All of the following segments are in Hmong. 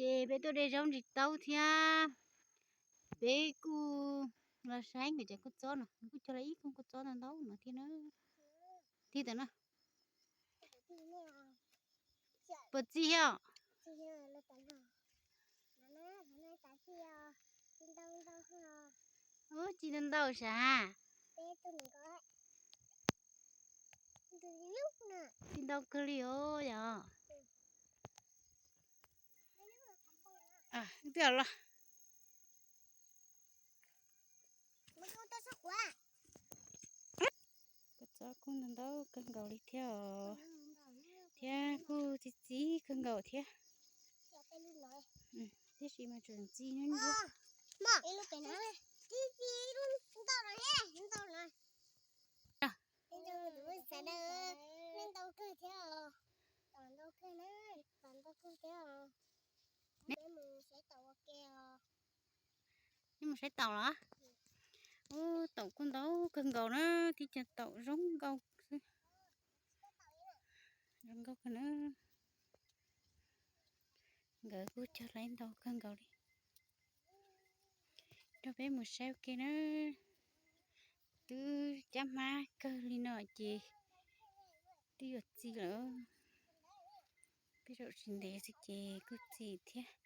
Ces peb tuaj de zaub ntsis taub thiab. Peb kuj los saib nkawd cov kua txob no, kuj cog lawm ib koog kua txob ntau ntau no thiab na. Tig tawm no. Puas txi os? Ub, txi ntau ntau sav. Txi ntau kawg li os yom. Twb los. Kua txob kuj ntau ntau kawg nkaus li thiab os, thiab kuj txi txi kawg nkaus thiab. Tiam sis mas tseem txi ntsuab. Sawv daws, ntau kawg thiab os. Tom ntau kawg thiab os. Peb mus saib taum ua ke os. Nej mus saib taum los? Ub, taum kuj ntau kawg nkaus na, tib co taum zoo nkauj xwb. Zoo nkauj kawg na. Nkawd kuj cog lawm ntau kawg nkaus li. Rau peb mus saib ua ke na. Twb cab hmab kawg li no ces twb yuav txi lawm. Peb zaum tsis ntev xwb ces kuj txi thiab.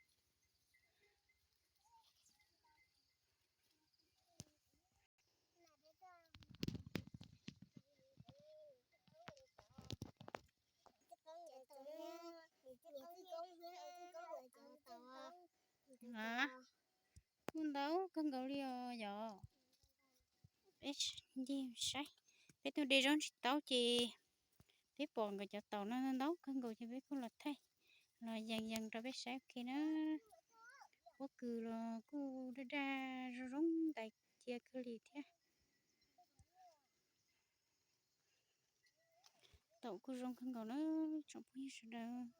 Kuj ntau kawg nkaus li os yom. Peb ncig saib, peb tuaj de zaub ntsis taub ces peb pom nkawd cov taum no ntau kawg nkaus ces peb kuj los thaij, los yees yees rau peb saib ua ke na. Pob kws los kuj daj daj zoo zoo ntais cia kawg li thiab. Taum kuj zoo kawg nkaus na tsoom phooj ywg sawv daws.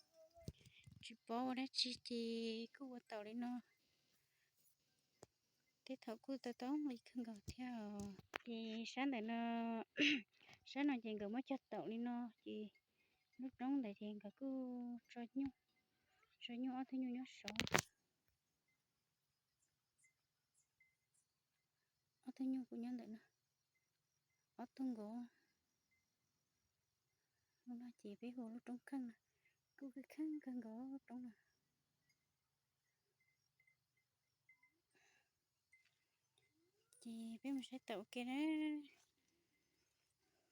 Tsis paub ua dab tsi ces kuj ua taum li no. Tej thaum kuj tau tau nqi kawg nkaus thiab os. Ces sab ntawm no, sab no ces nkawd muab cog taum li no ces lub roob ntawd ces nkawd kuj tso nyuj, tso nyuj ob tug nyuj nyob saud. Ob tug nyuj kuj nyob ntawm no, ob tug nkaus. Lub no ces peb hu lub roob kheej no, kuj kheej kawg nkaus lub roob no. Ces peb mus saib taum ua ke na.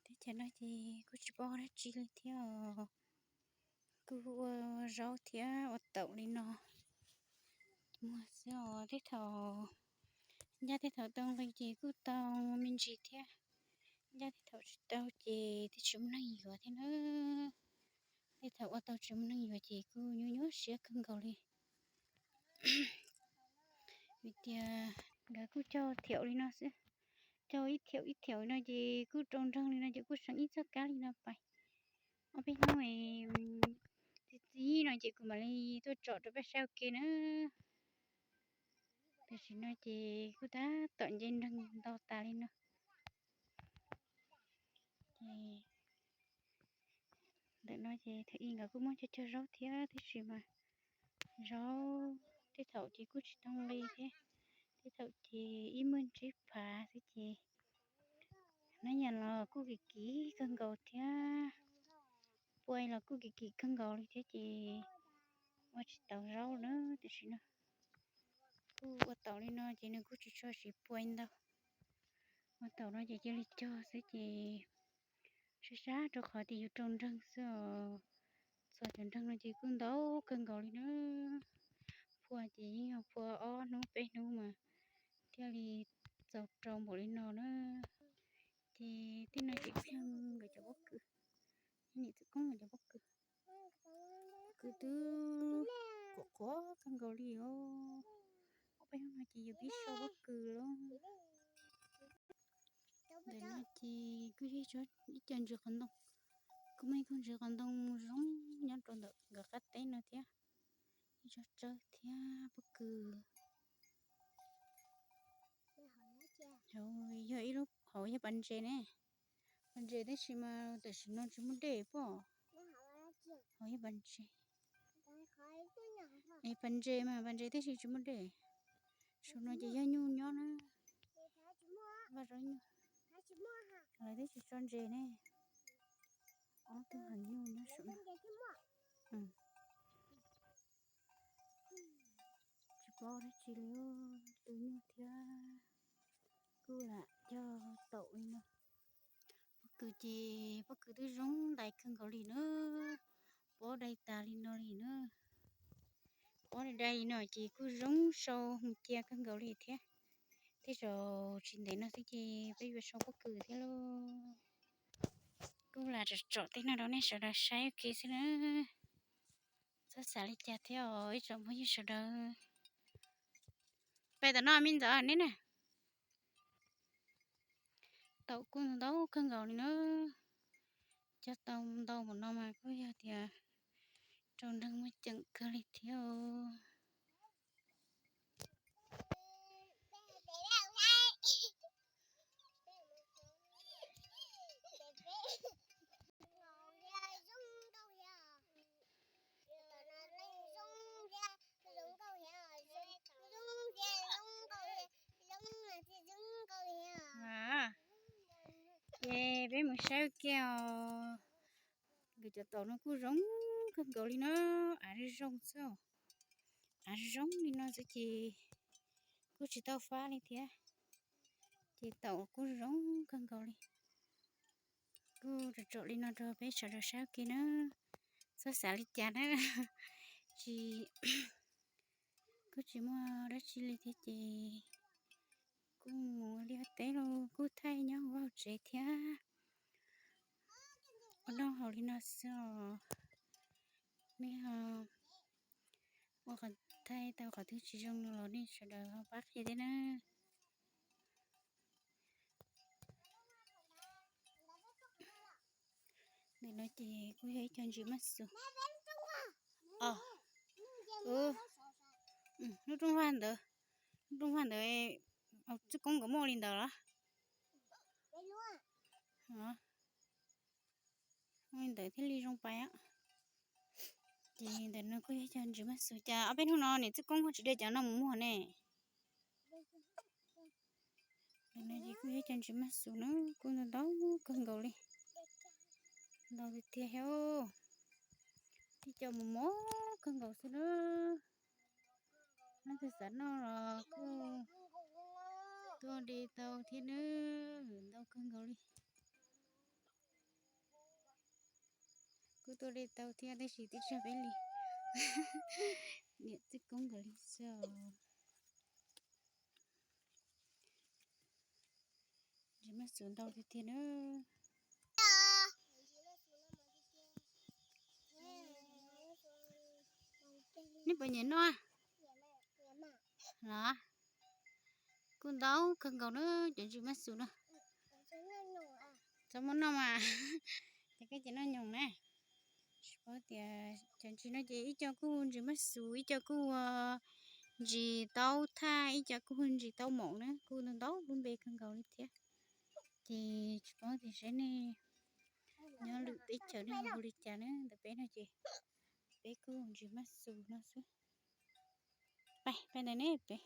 Teb chaws no ces kuj tsis paub dab tsi li thiab os. Kuj ua zaub thiab ua taum li no muag xwb os. Tej thaum ncaj tej thaum tau nqi ces kuj tau me ntsis thiab, ncaj tej thaum tsis tau ces twb tsis muaj neeg yuav thiab na. Tej thaum ua tau tsis muaj neeg yuav ces kuj nyuaj nyuaj siab kawg nkaus li. Vim tias nkawd kuj cog thiaum li no xwb, cog ib thiaum ib thiaum li no ces kuj rau nroog li no ces kuj seem ib txoj kab li no pais. Ob peb hnub txi txiv no ces kuv mam li tuaj tsom rau peb saib ua ke na. Tam sim no ces kuj tab tom nce nroog ntau tas li no. Ces ntawm no ces thaum ub nkawd kuj muab cog cog zaub thiab tab sis mas zaub tej thaum ces kuj tsis tau nqi thiab, tej thaum ces ib muag tsib phav xwb ces hnab nyias los kuj kim kim kawg nkaus thiab, pua los kuj kim kim kawg nkaus li thiab ces ua tsis tau zaub na. Tam sim no kuj ua taum li no ces nws kuj tsis tshua siv pua ntau. Ua taum no ces cia li cog xwb ces sab sab rau qhov tias yuav rau nroog xwb os. Txog cov nroog no ces kuj ntau kawg nkaus li na. Phua ces yeej yog phua ob hnub peb hnub mas thiaj li txaus rau npaum li no na. Ces tej no ces kuj yog nkawd cov pob kws, niam txiv koob nkawd cov pob kws. Pob kws twb qhuav qhuav kawg nkaus li os. Ob peb hnub no ces yuav pib so pob kws lawm. Ntawm no ces kuj yog ib co ntsis qhov ntoo, kuj muaj ib koog ntsis qhov ntoo zoo nyob rau ntawm nkawd qab teb no thiab. Ib co tsawb thiab pob kws. Hauv yog ib lub, hauv yog pas ntses ne. Pas ntses tab sis mas tam sim no tsis muaj dej pob. Hauv yog pas ntses. Es pas ntses mas pas ntses tib si tsis muaj dej. Saum no ces yog nyuj nyob na. Vaj zaub nyuj. Lawv twb tsis tso ntses ne. Ob tug heev nyuj nyob saum no. Tsis paub dab tsi li, tu nyuj thiab kuj lam cog taum li no. Pob kws ces pob kws twb zoo ntais kawg nkaus li na. Pob dai tas li no li na. Pob dai dai li no ces kuj zoo sau mus cia kawg nkaus li thiab. Tej zaum tsis ntev no xwb ces peb yuav sau pob kws thiab lauj. Kuj lam tsom tsom tej no rau nej sawv daws saib ua ke xwb na. Txhob xav li cas thiab os ib tsoom phooj ywg sawv daws. Pem tom no me ntxawm neb na. Taum kuj ntau kawg nkaus li na. Cog tau ntau npaum no mas kuj yog tias rau nreeg muaj ceem kawg li thiab. Ces peb mus saib ua ke os. Nkawd cov taum no kuj zoo kawg nkaus li na, av zoo xwb. Av zoo li no xwb ces kuj tsis tau fab li thiab. Ces taum kuj zoo kawg nkaus li. Kuj tsom tsom li no rau peb sawv daws saib ua ke na. Txhob xav li cas na. Tsis, kuj tsis muaj dab tsi li thiab ces kuj mus liaj teb los kuj thaij nyob hauv vaj hauv tsev thiab. Ua noj haus li no xwb os. Nej ua qhov thaij tau qhov twg tsis zoo no los nej sawv daws ho pab qhia thiab na. Ntawm no ces kuj yog ib co ntsis maj xus. Lub rooj vag ntawd, lub rooj vag ntawd, txwj koob nkawd muaj li ntawd los? Li ntawd thiaj li zoo pais. Ces ntawm no kuj yog cov ntsis maj xus, cas ob peb hnub no niam txwj koob ho tsis de cov no mus muag ne? Ntawm no ces kuj yog cov ntsis maj xus na, kuj ntau ntau kawg nkaus li. Ntau tiag tiag thiab. Ib co mos mos kawg nkaus xwb na. Leej twg xav noj los kuj tuaj de tau thiab na, ntau kawg nkaus li. Kuj tuaj de tau thiab tab sis twb tsawg peb li. Niam txwj koob nkawd li xwb os. Ntsis maj xus ntau tiag tiag na. Nej puas nyiam noj los? Kuj ntau kawg nkaus na cov ntsis maj xus no. Txhob muab noj mas, ces koj ces noj nyoos na. Tsis paub tias cov ntsis no ces ib co kuj ntsis maj xus, ib co kuj ua ntsis taub thaj, ib co kuj ua ntsis taub maum na, kuj ntau ntau lub npe kawg nkaus li thiab. Ces tsis paub tias saib nej nyob lwm teb chaws nej hu li cas na, ntawm peb no ces peb kuj ntsis maj xus no xwb. Pais, pais ntawm ne peb.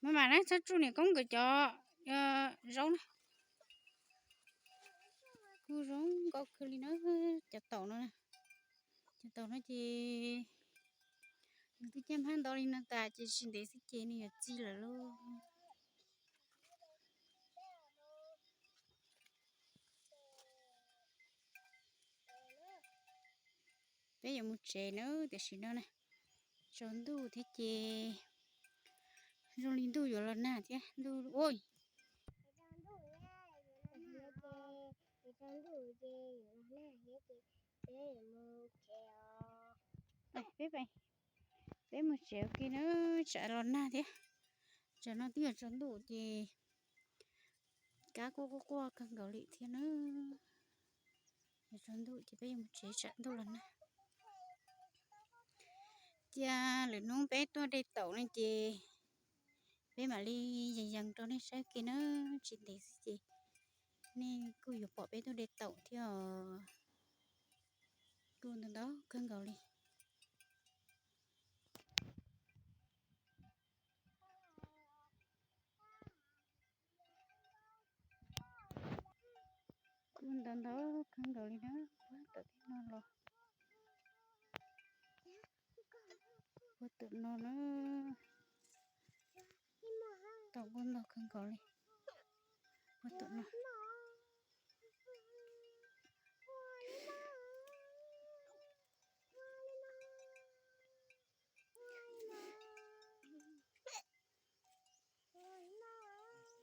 Maj mam na, txhob tsuj niam koob nkawd cov zaub na. Kuj zoo nkauj kawg li na, cov taum no. Cov taum no ces nws twb caj npab ntau li no tas ces tsis ntev xwb ces nws yuav txi lawm lauj. Peb yuav mus tsev na, tiam sis no na tsaus ntuj thiab ces zoo li ntuj yuav los nag thiab ntuj ua. Peb, peb mus tsev ua ke na, tsam los nag thiab. Tsam no twb yuav tsaus ntuj ces kab kuj quaj quaj kawg nkaus li thiab na. Yuav tsaus ntuj ces peb yuav mus tsev tsam ntuj los nag. Cia lwm hnub peb tuaj de taum no ces peb mam li yees yees rau nej saib ke na, tsis ntev xwb ces Nej kuj yuav pom peb tuaj de taum thiab os. Kuj ntau ntau kawg nkaus li. Kuj ntau ntau kawg nkaus li na, puag tom tej no los, puag tom no na. Taum kuj ntau kawg nkaus li, puag tom no.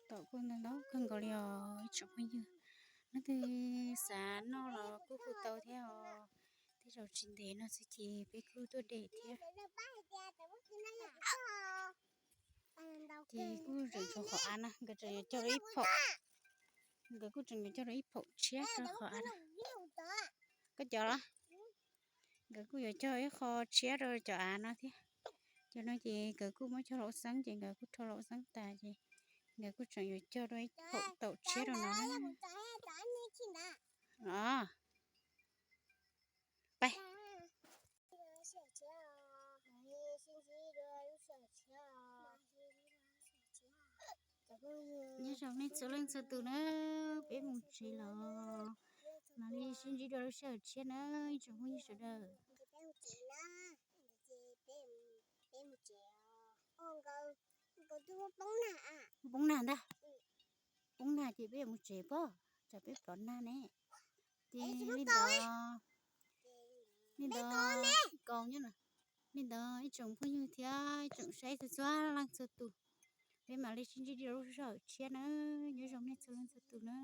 Taum kuj ntau ntau kawg nkaus li os ib tsoom phooj ywg. Leej twg xav noj los kuj hu tau thiab os. Tej zaum tsis ntev no xwb ces peb kuj tuaj de thiab. Ces kuj tseem tshuav qhov av na, nkawd tseem yuav cog rau ib phaum. Nkawd kuj tseem yuav cog rau ib phaum tshiab rau qhov av na. Koj cov los? Nkawd kuj yuav cog ib qho tshiab rau cov av no thiab. Cov no ces nkawd kuj muab cog laum xeeb ces nkawd kuj rho laum xeeb tas ces nkawd kuj tseem yuav cog rau ib phaum taum tshiab rau no. Os, pais. Nyob zoo nej txhua leej txhua tus na, peb mus tsev los mam li sib ntsib dua lub sij hawm tshiab na ib tsoom phooj ywg sawv daws. Poob nag ntag, poob nag ces peb yuav mus tsev pob, tsam peb plov nag ne. Ces li ntawd, li ntawd, kaus nyob na. Li ntawd ib tsoom phooj ywg thiab ib tsoom saib txhua txhua leej txhua tus, peb mam li sib ntsib dua lub sij hawm tshiab na. Nyob zoo nej txhua leej txhua tus na.